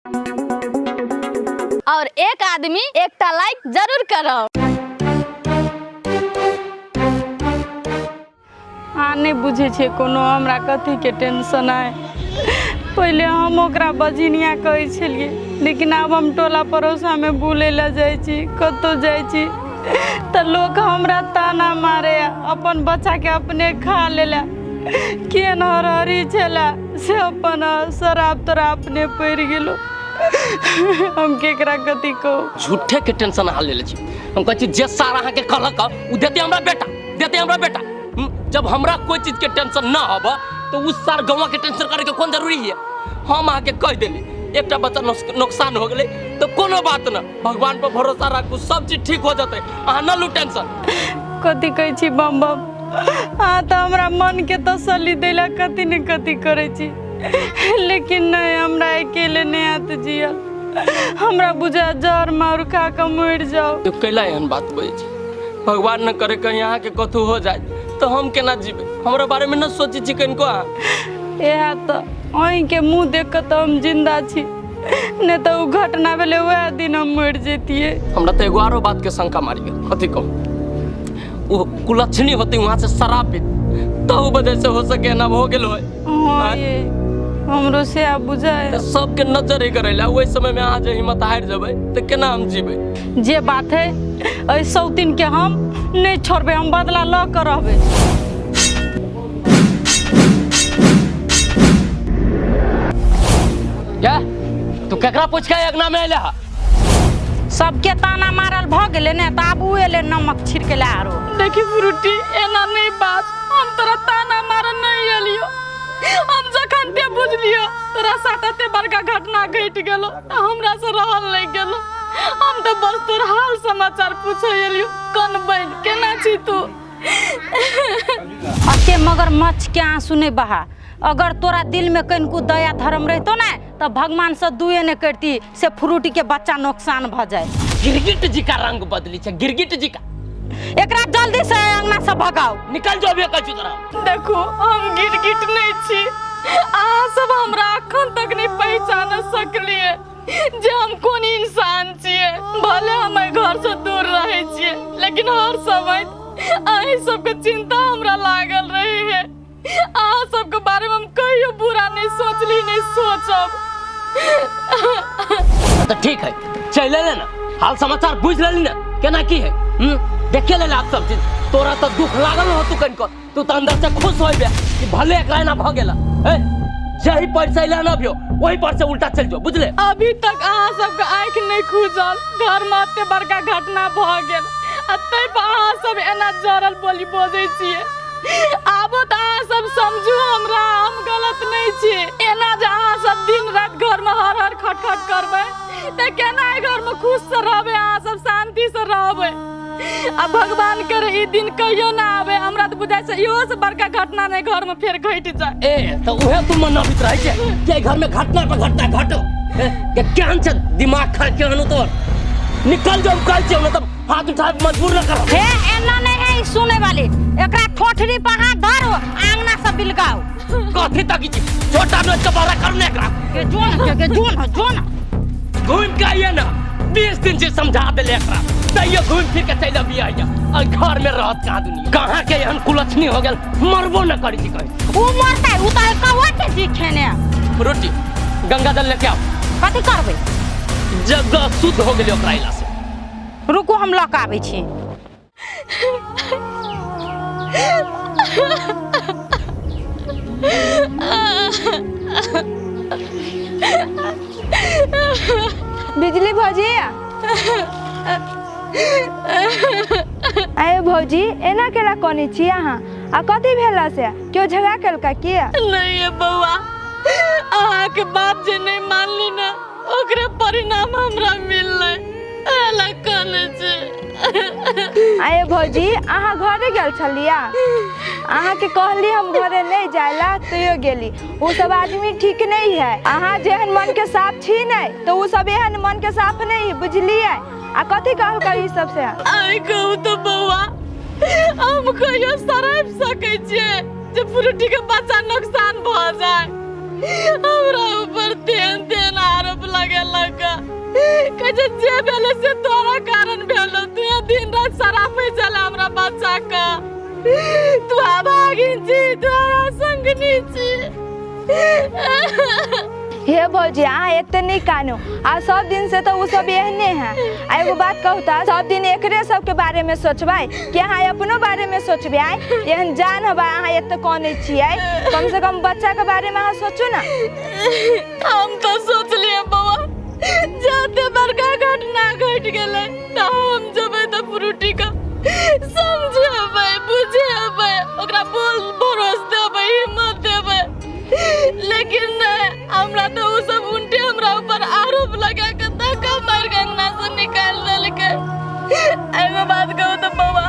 और एक आदमी एकटा लाइक जरूर करब। अहाँ नहि बुझै छियै कोनो हमरा कथीके टेंशन अइ। पहिले हम ओकरा बजनिया कहै छलियै, लेकिन आब हम टोला पड़ोसामे बुलै लए जाइ छी, कतहु जाइ छी तऽ लोक हमरा ताना मारैए, अपन बच्चाके अपने खा लेलए, केहन हरहरी छलए से अपन शराब तोरा अपने पड़ि गेलो। हम केकरा कथी कहू। झूठे के टेंशन अहाँ लेले छी। हम कहै छी जे सार अहाँके कहलक ओ देते हमरा बेटा, देते हमरा बेटा। जब हमरा कोई चीज के टेंशन न हब तो उस सार गौवा के टेंशन करे के कोन जरूरी है। हम अहाँके कह देली एकटा बच्चा नुकसान हो गेलै तो कोनो बात न, भगवान पर भरोसा राखू, सब चीज ठीक हो जतै, अहाँ न लू टेंशन। कथी कहै छी बम बम, अहाँ तऽ हमरा मन के तसल्ली दै लए कथी ने कथी करै छी, लेकिन नहि, हमरा अकेले नहि आत जियल, हमरा बुझा जहर मार खा कऽ मरि जाउ। तो कैला एहन बात बजै छी? भगवान न करे कहीं अहाँके कथू हो जाए तो हम केना जीबै, हमरा बारे में न सोचै छी कनिको अहाँ। इएह तऽ अहीँके मुँह देख कऽ तऽ हम जिन्दा छी, नहि तऽ ओ घटना भेलै वएह दिन हम मरि जैतियै। हमरा तऽ एगो आरो बात के शंका मारि गेल, कथी कहू, ओ कुलक्षणी होते वहाँ से शराब पी तहु वजह से हो सके ना हो गेल होय। हाँ ये हमरो से आब बुझाय तऽ सबके नजर ही करै ला, ओहि समय में अहाँ जे हिम्मत हारि जेबै तऽ केना हम जीबै। जे बात है एहि सौतीन के हम नहीं छोड़बै, हम बदला लऽ कऽ रहबै। क्या तू केकरा पूछ के अंगना में अइले हा? सबके ताना मारल भऽ गेलै ने, तऽ आब उ एलै नमक छिड़के लए आरो। देखी फ्रूटी, एना नहीं बात, हम तोरा ताना मारल नहीं एलियो, हम जखन ते बुझलियो तोरा साथ एते बड़का घटना घटि गेलो तऽ हमरा से रहल नहीं गेलो, हम तऽ बस तोर हाल समाचार पूछे एलियो, कन बन केना छी तू? अते मगरमच्छ के आंसू नहीं बहा, अगर तोरा दिल में कनिको दया धर्म रहितो ने तऽ भगवान से दुए नहीं करती से फ्रूटी के बच्चा नुकसान भ जाए। गिरगिट जी का रंग बदली छे, गिरगिट जी का। एकरा जल्दी से अंगना से भगाओ। निकल जो अभी कहै छी तोरा। देखो हम गिरगिट नहीं छी, अहाँ सब हमरा अखन तक नहीं पहचान सकलिए जे हम कोन इंसान छियै। भले हम एहि घर से दूर रहै छियै, लेकिन हर समय अहीं सबके चिंता हमरा लागल रहे है। अहाँ सबके बारे में हम कहियो बुरा नहीं सोचली, नहीं सोचब। तो ठीक है, चल ले ना, हाल समाचार बुझ लेली ना केना की है। देखे ले आप सब चीज। तोरा तो दुख लागल हो तू कनिको, तू तो अंदर से खुश होइबे कि भले एकरा एना भ गेला। ए जही पर से अइला ना अभियो वही पर से उल्टा चल जो, बुझले? अभी तक अहाँ सबके आँखि नहीं खुजल, घर में एते बड़का घटना भ गेल आ तै पर अहाँ सब एना जरल बोली बजै छियै। आबो तऽ अहाँ सब समझू हमरा, हम गलत नहीं छी। एना जे अहाँ सब दिन राति घर में हर हर खटखट करबै तऽ केना एहि घर में खुश से रहबै, अहाँ सब शांति से रहबै। आ भगवान करे ई दिन कहियो ना आवे, हमरा तऽ बुझाइ छै इहो से बड़का घटना नहीं घर में फेर घटि जाए। ए तऽ उहे तू मनबित रहै छै कि एहि घर में घटना पर घटना घटो। ए, के केहन छै दिमाग खा केहन तोर, निकल जो हम कहै छियौ, नहि तऽ हाथ उठाए मजबूर न करो। हे एना नहीं है ई सुने वाली, एकरा ठोठरी पर हाथ धरो आंगना से बिलगाओ। कथी तक छी छोटा नोच के बड़ा करने एकरा के जोन के, के जोन जोन घूम के आइए ना, 20 दिन से समझा देले एकरा, तैयो घूम फिर के चलि अबियै आ घर में रहत कहाँ दुनिया, कहाँ के एहन कुलक्षणी हो गेल, मरबो न करी छी कहीं। उ मरतै, उ तऽ कौआ के जी खेने। रोटी गंगा जल लेके आओ। कथी करबै? जगह शुद्ध हो गेलै ओकरा अयला से। रुकू हम लऽ कऽ आबै छी। बिजली भौजी, अरे भौजी एना केला कनै छी अहाँ? आ कथी भेला से? केओ झगड़ा केलका की? नहीं ये बौआ, अहाँके बात जे नहीं मानली ना ओकरे परिणाम हमरा मिललै, एला कनै छी। अरे भौजी अहाँ घरे गेल छलिया? अहाँके कहली हम घरे नहीं जायला तैयो गेली। उ सब आदमी ठीक नहीं है, अहाँ जेहन मन के साफ छी नहीं तो उ सब एहन मन के साफ नहीं है, बुझलियै? आ कथी कहलकै ई सब से? आइ कहू तो बौआ, हम कहियो सड़पि सकै छियै जे फ्रूटी के बच्चा नुकसान भऽ जाए? हमरा ऊपर तेहन तेहन आरोप लगेलक। छै जे भेलै से तोरा कारण भेलो। तू दिन रात शराब छला हमरा बच्चा के। तू अभागिन छी, तोरा संगनी छी। हे भौजी अहाँ एते नहीं कानू, आ सब दिन से तो वो सब एहने है। आ एगो बात कहू त सब दिन एकरे सबके बारे में सोचबै कि अहाँ अपनो बारे में सोचबै? आइ एहन जान हबा अहाँ एते कनै छियै, कम से कम बच्चा के बारे में अहाँ सोचू ना। हम तो सोचलिए बौआ जाते बड़का घटना घट गेलै त हम जेबै त फ्रूटी के समझेबै बुझेबै, ओकरा बोल भरोस देबै, हिम्मत देबै। लेकिन नहीं, हमरा तो उ सब उल्टे हमरा ऊपर आरोप लगा के धक्का मार के अंगना से निकाल देलकै। एगो बात कहू तो बौआ,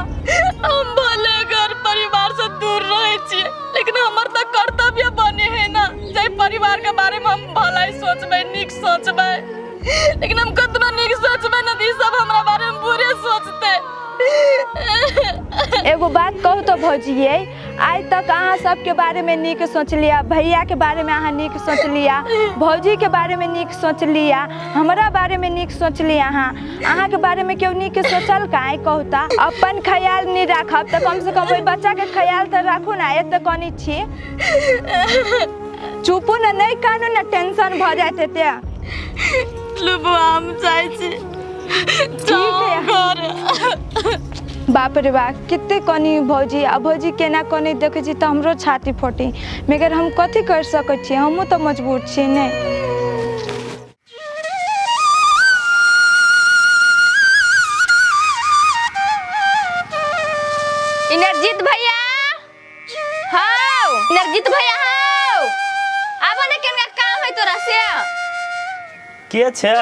हम भले घर परिवार से दूर रहै छियै लेकिन हमर तऽ कर्तव्य बने है ना जाहि परिवार के बारे में हम भलाई सोचबै, नीक सोचबै। लेकिन हम कतना नीक सोचबै ना ई सब हमरा बारे में बुरे सोचते। एगो बात कहू तो भौजी, आइ तक अहाँ सबके बारे में नीक सोचलिया, भैया के बारे में अहाँ नीक सोचलिया, भौजी के बारे में नीक सोचलिया, हमरा बारे में नीक सोचलिया, अहाँ अहाँ के बारे में केओ नीक सोचल का? आइ कहू त अपन ख्याल नहीं राखब तऽ कम से कम ओहि बच्चा के ख्याल तऽ राखू ना। एते कनी छी, चुपू ना, नहीं कानू ना, टेंशन भऽ जायत एते। लुबुआ हम चाहै छी ठीक है। बाप रे बाप कते कनी भौजी, आ भौजी केना कनी देखै छी तऽ हमरो छाती फटी, मगर हम कथी कर सकै छी, हमहूँ तऽ मजबूर छी ने। इंद्रजीत भैया, हाँ इंद्रजीत भैया, हाँ आबो ने, केना काम है तोरा से? के छै?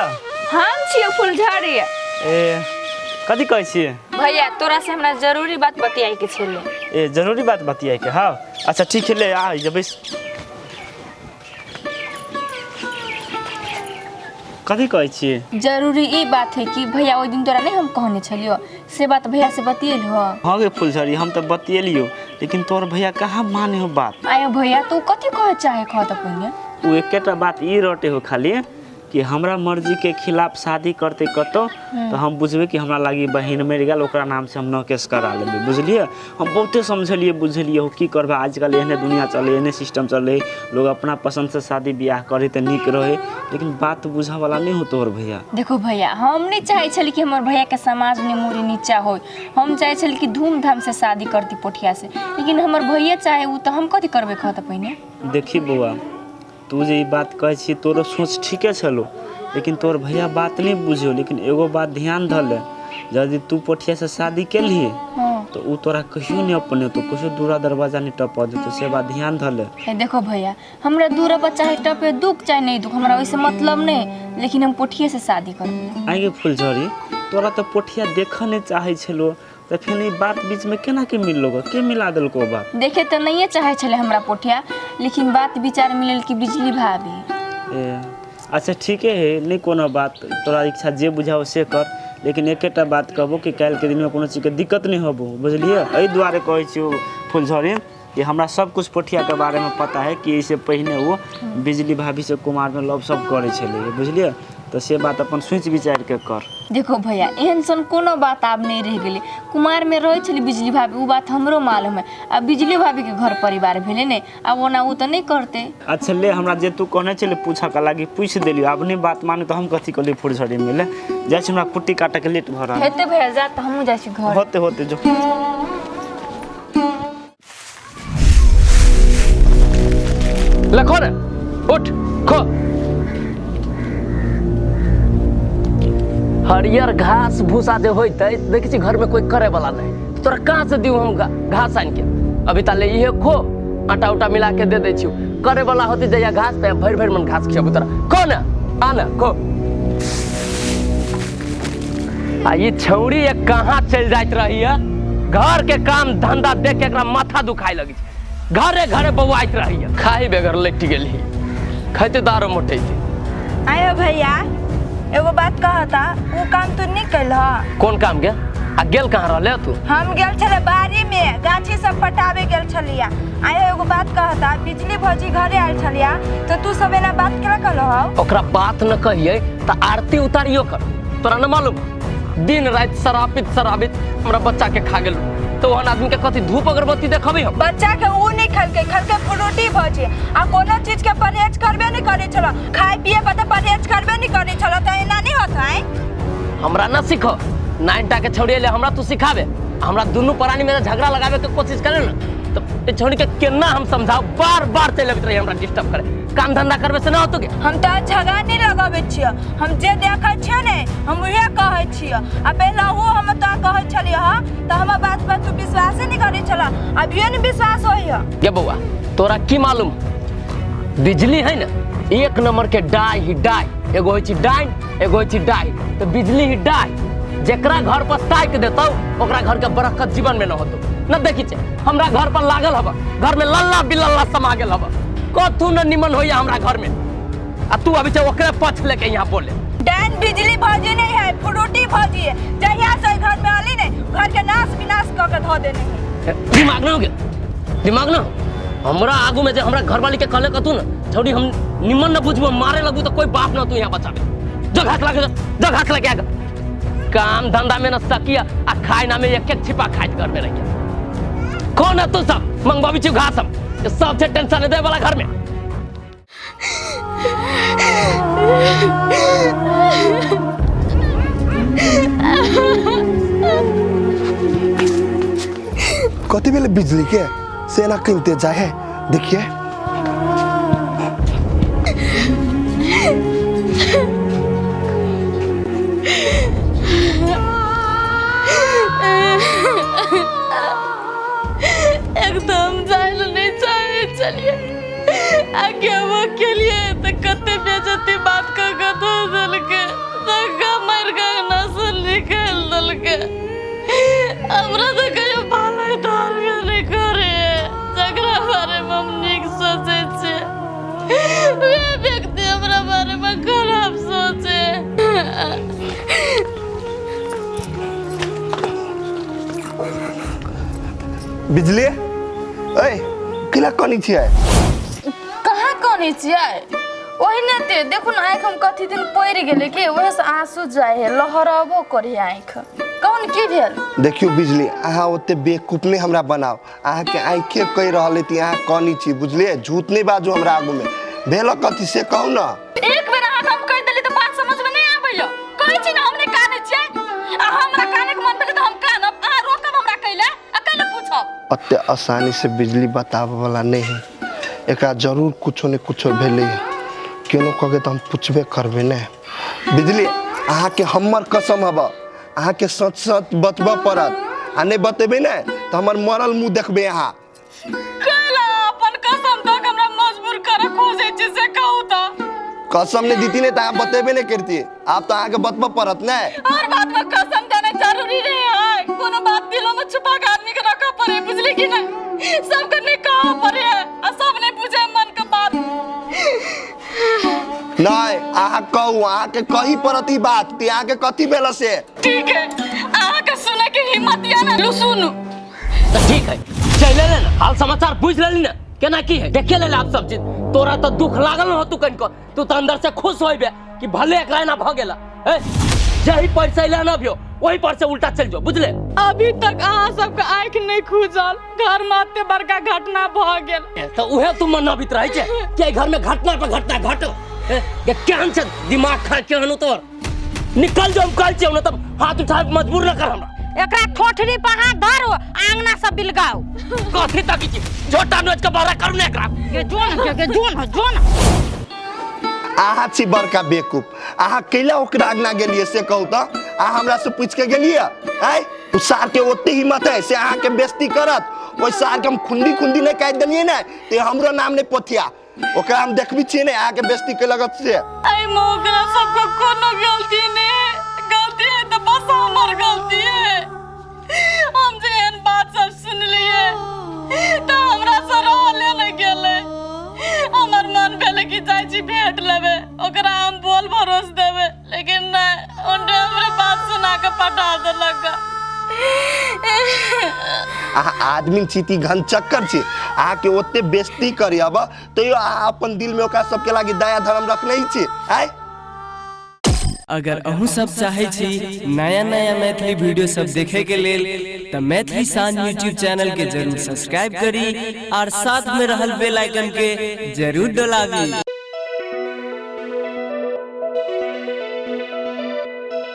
हम छियै फुलझड़ी। ए कथी कहै छियै भैया? तोरा से हमरा जरूरी बात बतियाए के छलै। ए जरूरी बात बतियाए के? हाँ अच्छा ठीक है, ले आ जबै। कथी कहै छियै? जरूरी ई बात है कि भैया ओहि दिन तोरा नहीं हम कहने छलियो से बात भैया से बतिएल हो? हाँ गे फुलझड़ी, हम तो बतिएलियो लेकिन तोर भैया कहाँ माने हो बात। आयो भैया तू कथी कहे चाहे कह त पहिने? उ एकेटा बात ई रटे हो खाली कि हमरा मर्जी के खिलाफ शादी करते कतो तो हम बुझबे कि हमरा लागी बहिन मरि गेल, ओकरा नाम से हम नकेश करा लेबै, बुझलिए? हम बहुते समझलिए बुझलिए हो की करबै, आजकल एहने दुनिया चले, एहने सिस्टम चले, लोग अपना पसंद से शादी ब्याह करे तो नीक रहे, लेकिन बात बुझा वाला नहीं हो तोहर भैया। देखो भैया हम नहीं चाहे छली कि हमर भैया के समाज में मूरी नीचा हो, हम चाहे छली कि धूमधाम से शादी करती पोठिया से, लेकिन हमर भैया चाहे उ तो हम कथी करबै कह त पहिने? देखी बौआ तू जे ई बात कहै छी तोरो सोच ठीके छलो, लेकिन तोर भैया बात नहीं बुझो। लेकिन एगो बात ध्यान धले, यदि तू पोठिया से शादी केलही तो उ तोरा कहियो नहीं अपने तो कहियो दूरा दरवाजा नहीं टपा देतो, से बात ध्यान धले। देखो भैया हमरा दूरा पर चाहे टपे दुख चाहे नहीं दुख, हमरा ओइसे मतलब नहीं, लेकिन हम पोठिया से शादी करब। आगे फुलझड़ी तोरा तो पोठिया देखऽ नहीं चाहे छलो तो फिर ई बात बीच में केना के मिललो, के मिला देलको बात? देखे तो नहीं चाहे छले हमरा पोठिया, लेकिन बात विचार मिलल कि बिजली भाभी। ए अच्छा ठीक है, नहीं कोनो बात, तोरा इच्छा जे बुझाओ से कर, लेकिन एकेटा बात कहबो कि काल्हि के दिन में कोनो चीज के दिक्कत नहीं होबो, बुझलिए? एहि दुआरे कहै छियौ फुलझड़ी कि हमरा सब कुछ पोठिया के बारे में पता है कि एहिसे पहिने वो बिजली भाभी से कुमार में लव सब करै छलै, बुझलिए? तो से बात अपन सोच विचार के कर। देखो भैया एहन सन कोनो बात आब नहीं रह गेलै, कुमार में रहै छलै बिजली भाभी उ बात हमरो मालूम है, अब बिजली भाभी के घर परिवार भेलै ने, आब ओना उ तो नहीं करते। अच्छा ले हमरा जे तू कहने छलै पूछऽ के लागी पूछि देलियो, आब नहीं बात माने तो हम कथी कहलियै फुलझड़ी में ले जाइ छी, हमरा कुट्टी काटे के लेट भऽ रहल हेतै भैया, जा त हमहूँ जाइ छी घर। होते होते जो। लखो ने उठ खो, हरियर घास भूसा जे होइतै देखै छी घर में कोई करे वाला नहीं, तोरा कहाँ से दियौ हम घास आनि के? अभी ताले इहे खो, आटा उटा मिला के दे दै छियौ, करे वाला होतै जहिया घास तहिया भरि भरि मन घास खियाबू तोरा। खो ने आ ने खो। आ ई छौड़ी एक कहाँ चलि जाइत रहैया, घर के काम धंधा देख के एकरा माथा दुखाइ लगै छै, घरे घरे बौआइत रहैया, खाइ बेगर लटि गेलही, खैते दारो मोटैते। आयो भैया एगो बात कहता, उ काम तू नहीं कैलह? कोन काम के? आ गेल कहाँ रहले तू? हम गेल छले बाड़ी में गाछी सब पटावे गेल छलिया। आयो एगो बात कहता, बिजली भौजी घरे आयल छलिया तो तू सब एना बात केला कहलह? ओकरा बात न कहिए त आरती उतारियो कर, तोरा न मालूम दिन राति शराबित शराबित हमरा बच्चा के खा गेल तो ओहन आदमी के कथी धूप अगरबत्ती देखबै हम? बच्चा के ऊ नहीं खलके, खलके फ्रूटी भजी। आ कोनो चीज के परहेज करबे नहीं करे छलो, खाए पिए पर तो परहेज करबे नहीं करे छलो, त एना नहीं होत है। हमरा न सीखो, 9 टा के छौड़ी ले हमरा तू सिखाबे, हमरा दुनू प्राणी में झगड़ा लगावे के कोशिश करे न तो ए छौड़ी के केना हम समझाओ, बार बार चलि अबैत रही हमरा डिस्टर्ब करे। काम धंधा करबे से न होतो गे। हम तो झगड़ा नहीं लगाबै छियै, हम जे देखै छियै ने हम उहे कहै छियै। आ पहले वो हम तो कहै छलियै हँ तऽ हमर बात पर तू विश्वासे नहीं करै छला, अभियो नहीं विश्वास होइए। गे बौआ तोरा की मालूम बिजली है न एक नंबर के डाई ही डाई, एगो होइ छै डाइन एगो होइ छै डाई, तो बिजली ही डाई जेकरा घर पर ताकि देतौ ओकरा घर के बरकत जीवन में न होतौ। न देखी छै हमरा घर पर लागल हब, घर में लल्ला बिलल्ला समा गेल हब, कथू न निमन होइया हमरा घर में, आ तू अभी छै ओकरे पक्ष लेके यहाँ बोले। डाइन बिजली भौजी नहीं है, फ्रूटी भौजी है, जहिया से घर में आली ने घर के नाश विनाश कऽ के धऽ देने है। दिमाग न हो गेल, दिमाग न हमरा आगू में जे हमरा घरवाली के कहले कथू न छौड़ी हम निमन न बुझबो मारे लगू तो कोई बाप न तू यहाँ बचाबे। जो घास लगे जो घास लगे आगे काम धंधा में न सकिया आ खाए ना में एक एक छिपा खाइत घर में रहिया। कौन है तू सब मंगवाबी छी घास हम सब से टेंशन दे वाला घर में। कथी भेलै बिजली के से एना कनिते जाय है, देखिए एकदम जाय नहीं चाहे चलिए आगे वो के लिए तो कते बेइज्जती बात कर के धो देलके, धक्का मार के नसल निकाल देलके। हमरा तो कहियो भलाई धरबे नहीं करे, जकरा बारे में हम नीक सोचे छियै वे व्यक्ति हमरा बारे में खराब सोचे। बिजली ऐ किला कनी छियै? कहाँ कनी छियै? ओहिने ते देखू न आँखि हम कथी दिन पड़ि गेलै के ओहे से आंसू जाइ है, लहरबो करे आँखि। कौन की भेल? देखियो बिजली अहाँ ओते बेवकूफ नहीं हमरा बनाओ, अहाँ के आँखे कहि रहल है अहाँ कनी छी, बुझलियै? झूठ नहीं बाजू हमरा आगू में, भेल कथी से कहू न। एक बेर अहाँ हम कहि देली तऽ बात समझ में नहीं आबैया, कहै छी न हम नहीं कानै छियै, आ हमरा कानै के मन भेलै तऽ हम कानब, अहाँ रोकब हमरा कैला आ कैला पूछब। अते आसानी से बिजली बताबे वाला नहीं है, एकरा जरूर कुछो ने कुछो भेलै है, केनो कहे तो हम पूछबे करबे ने। बिजली अहाँ के हमर कसम हब, अहाँ के सच सच बतबऽ पड़त, आ नहीं बतेबे ने तो हमर मरल मुँह देखबे अहाँ। कैला अपन कसम दऽ के हमरा मजबूर करे खोजै छी से कहू तऽ। कसम नहीं दीती ने तो अहाँ बतेबे नहीं करती, आप तो अहाँ के बतबऽ पड़त ने। हर बात में कसम देना जरूरी नहीं है, कोनो बात दिलों में छुपा के आदमी के रखऽ पड़े, बुझली कि नहीं? सबके नहीं कहऽ पड़े आ सब नहीं बुझे मन के बात। नहीं अहाँ कहू, अहाँ के कही पड़त ई बात कि अहाँ के कथी भेल से। ठीक है अहाँ के सुने के हिम्मत या ना लू सुनू तो ठीक है, चल ले ना हाल समाचार पूछ लेली ना केना की है, देखे ले आप सब चीज। तोरा तो दुख लागल न हो तू कनिको, तू तो अंदर से खुश होइबे कि भले एकरा एना भ गेला, ए जही पैसा इला ना भियो वही पर से उल्टा चल जो, बुझले? अभी तक अहाँ सबके आँखि नहीं खुजल, घर में एते बड़का घटना भ गेल तो उहे तू मनाबित रहै छै कि घर में घटना पर घटना घट। ए केहन छै दिमाग खा केहन तोर, निकल जो हम कहै छियौ न तब हाथ उठाए मजबूर न कर हमरा। एकरा ठोठरी पर हाथ धरो आंगना से बिलगाओ। कथी तकी छी झोटा नोच के बड़ा करू ने एकरा। के जोन के जोन जोन अहाँ छी बड़का बेवकूफ, अहाँ कैला ओकरा आगना गेलियै से कहू तऽ? अहाँ हमरा से पूछ के गेलियै? आँय ओ सार के ओते हिम्मत है से अहाँ के बेइज्जती करत? ओहि सार के हम खुंडी खुंडी नहीं काटि देलियै ने ते हमरो नाम नहीं पोथिया, ओकरा हम देखबी छियै ने अहाँ के बेइज्जती केलक से। एहिमे ओकरा सबके कोनो गलती नहीं है, गलती है तऽ बस हमर गलती है। हम जे एहन बात सब सुनलियै तऽ हमरा से रहले नहि गेलै, हमर मन भेलै कि जाइ छी भेट लेबै ओकरा, हम बोल भरोस देबै, लेकिन नहीं उनके हमरे बात सुना के पटा देलक। अहाँ आदमी छी ती घन चक्कर छी, अहाँ के ओते बेइज्जती करी अब तैयो अहाँ अपन दिल में ओकरा सबके लागी दया धर्म रखने ही छी। आय अगर अहूँ सब चाहै छी नया नया मैथिली वीडियो सब देखे के लेल तऽ मैथिली शान यूट्यूब चैनल के जरूर सब्सक्राइब करी और साथ में रहल बेल आइकन के जरूर डोलाबी।